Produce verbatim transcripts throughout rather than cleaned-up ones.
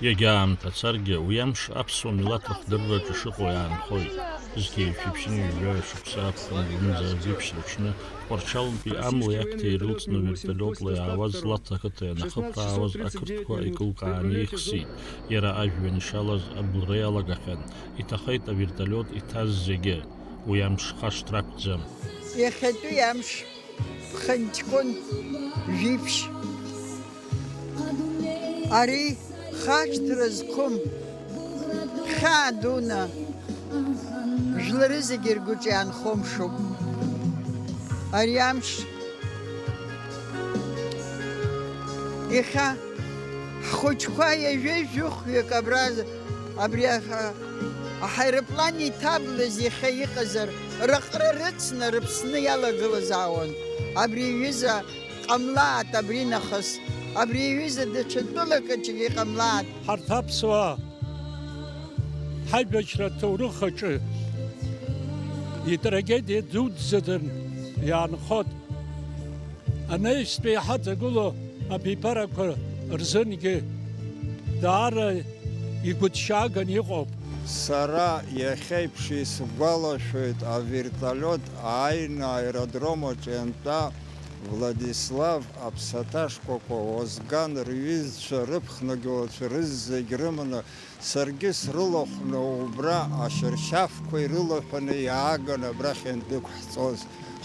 Иагьа аамҭа царгьы, уи амш аԥсуа милаҭ рыхдырраҿы шыҟоу иаанхоит. Зқьи жәшәи ԥшьынҩажәи жәаҩа шықәса аԥхын зынӡа жәиԥшь рыҽны, Тҟәарчалнтәи амлеи ақҭеи ирылҵны вертолиотла иаауаз Лаҭа ақыҭа ианахыԥраауаз, ақырҭқәа икылкааны ихсит. Иара ажәҩан ишалаз абылра иалагахьан. Иҭахеит авертолиот иҭаз зегьы. Уи амш хашҭра акәӡам. Иахьатәи амш ԥхынҷкәын жәиԥшь. Ари хашҭра зқәым, хьаа дуны, жәлары зегьы ргәаҿы иаанхомшуп. Ари амш иахьа ҳхәыҷқәа ҩажәи жәохәҩык абра, абри аха-, аҳаирплан иҭаблыз иахьа иҟазар, рыҟра рыцны, рыԥсны иалагылазаауан. Абри аҩыза ҟамлааит абри нахыс, абри аҩыза даҽа тәылак аҿгьы иҟамлааит. Ҳарҭ аԥсуаа ҳаибашьра аҭоурых аҿы итрагедиа дуӡӡадан иаанхоит. Анаҩстәи иҳаҵагылоу абиԥарақәа рзынгьы даара игәыҭшьааган иҟоуп. Сара иахьеиԥш исгәалашәоит авертолиот ааины аеродром аҿы иантәа Владислав, Аԥсаҭа Шкәакәа, Озган рҩызцәа, рыԥхныгылацәа рызегь рыманы, саргьы срылахәны убра ашьаршьафқәа ирылаҳәаны иааган абрахь иандәықәҳҵоз.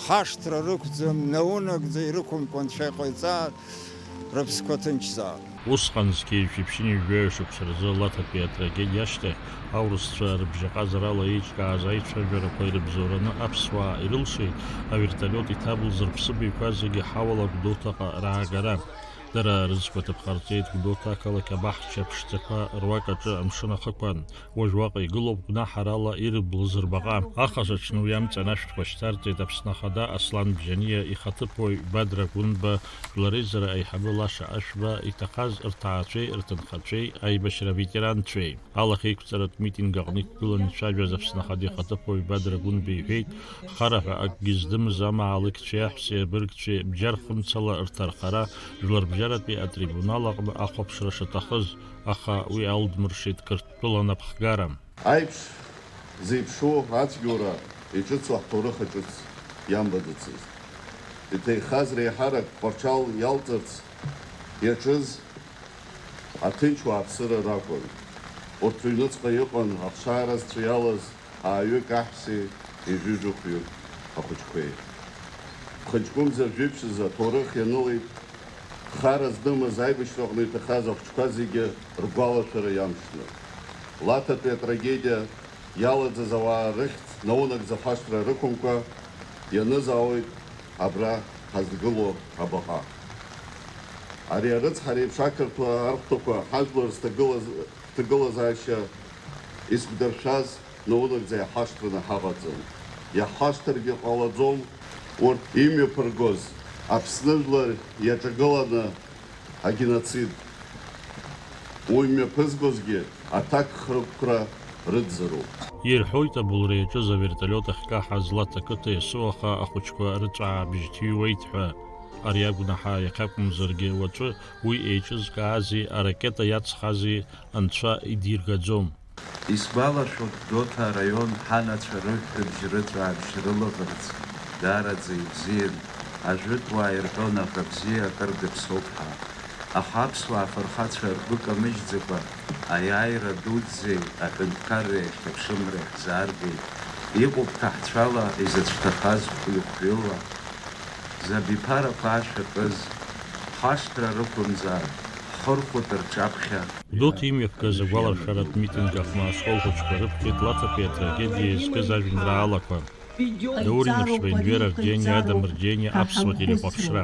Хашҭра рықәӡам, наунагӡа ирықәымкәа Анцәа иҟаиҵааит, рыԥсқәа ҭынчзаап. Усҟан зқьи жәшәи ԥшьынҩажәи жәаҩа шықәса рзы Лаҭатәи атрагедиа ашьҭахь, аурысцәа рыбжьаҟазарала еиҿкааз аицәажәарақәа ирыбзоураны аԥсуаа ирылшеит авертолиот иҭаблыз рыԥсыбаҩқәа зегьы ҳауала Гәдоуҭаҟа раагара. Дара рыӡқәа ҭыԥ ҟарҵеит Гәдоуҭа ақалақь абаҳча ԥшӡақәа руак аҿы амшын ахықәан. Уажә уаҟа игылоуп гәнаҳарала ирыблыз рбаҟа. Ахаҿы аҽны уи амҵан ашәҭқәа шьҭарҵеит Аԥсны Ахада Аслан Бжьаниа ихаҭыԥуаҩ Бадра Гәынба, Жәлар реизара аиҳабы Лаша Ашәба, иҭахаз рҭаацәеи рҭынхацәеи, аибашьра аветеранцәеи. Алахьеиқәҵаратә митинг аҟны иқәгыланы ицәажәаз Аԥсны Ахада ихаҭыԥуаҩ Бадра Гәынба иҳәеит, хара ҳәа акгьы здымыз амаалықьцәеи аҳәсеи абыргцәеи бџьар хымцала рҭархара Жәларбжьаратәи атрибунал аҟны ахәаԥшра шаҭахыз, аха уи алдмыршеит Қырҭтәыла анапхгара. Аиԥш зеиԥшу ацәгьоура иҿыцу ҳҭоурых аҿыц иамбаӡацызт. Иҭеихаз реиҳарак Тҟәарчал иалҵырц иаҿыз аҭынч уааԥсыра ракәын. Урҭ рыҩныҵҟа иҟан ахшара зцәа иалаз ааҩык аҳәсеи ҩажәи жәохәҩык ахәыҷқәеи. Хынҷкәымза жәиԥшьыз аҭоурых ианылеит, хара здымыз аибашьраҟны иҭахаз ахәыҷқәа зегьы ргәалашәара иамшны. Лаҭатәи атрагедиа иалаӡаз ауаа рыхьӡ наунагӡа хашҭра рықәымкәа ианызаауеит абра ҳазгылоу абаҟа. Ари арыцҳара еиԥш ақырҭуа архәҭақәа ҳажәлар зҭагылаз-, ҭагылазаашьа изгәдыршәаз наунагӡа иҳашҭраны ҳаҟаӡам. Иаҳашҭыргьы ҟалаӡом урҭ имҩаԥыргоз Аԥсны жәлар иаҿагыланы агеноцид. Уи мҩаԥызгозгьы аҭакхықәра рыӡӡароуп. Ирҳәоит, абылра иаҿыз авертолиот ахькаҳаз Лаҭа ақыҭа иасу аха ахәыҷқәа рыҵәаабжь ҭыҩуеит ҳәа. Ари агәнаҳа иахьакәымзаргьы уаҵәы уи еиҿызкаази аракета иаҵхази Анцәа идиргаӡом. Исгәалашәоит Гәдоуҭа араион ҳанацәа рыҳәҳәабжь рыҵәаабжь рылаӷырӡ даараӡа ибзиан, ажәытәуаа ирҳәон аӷа бзиа акыр дыԥсоуп ҳәа. Аха аԥсуаа афырхацәа ргәы камыжьӡакәа, аиааира дуӡӡеи аҳәынҭқарреи ахьыԥшымреи ҳзааргеит. Иҟоуп ҭаҳцәала изыцәҭахаз хәҩы-хәҩыла, забиԥарақәа ашәа кыз, хашҭра рықәымзар, ҳхырхәоит рҿаԥхьа. Гәдоуҭа имҩаԥгаз агәаларшәаратә митинг аҟны ашкол хәыҷқәа рыԥхьеит Лаҭатәи атрагедиа иазкыз ажәеинраалақәа. Даур Инапшьба, Енвер Арџьениа, Адам Арџьениа, Аԥсуа телехәаԥшра.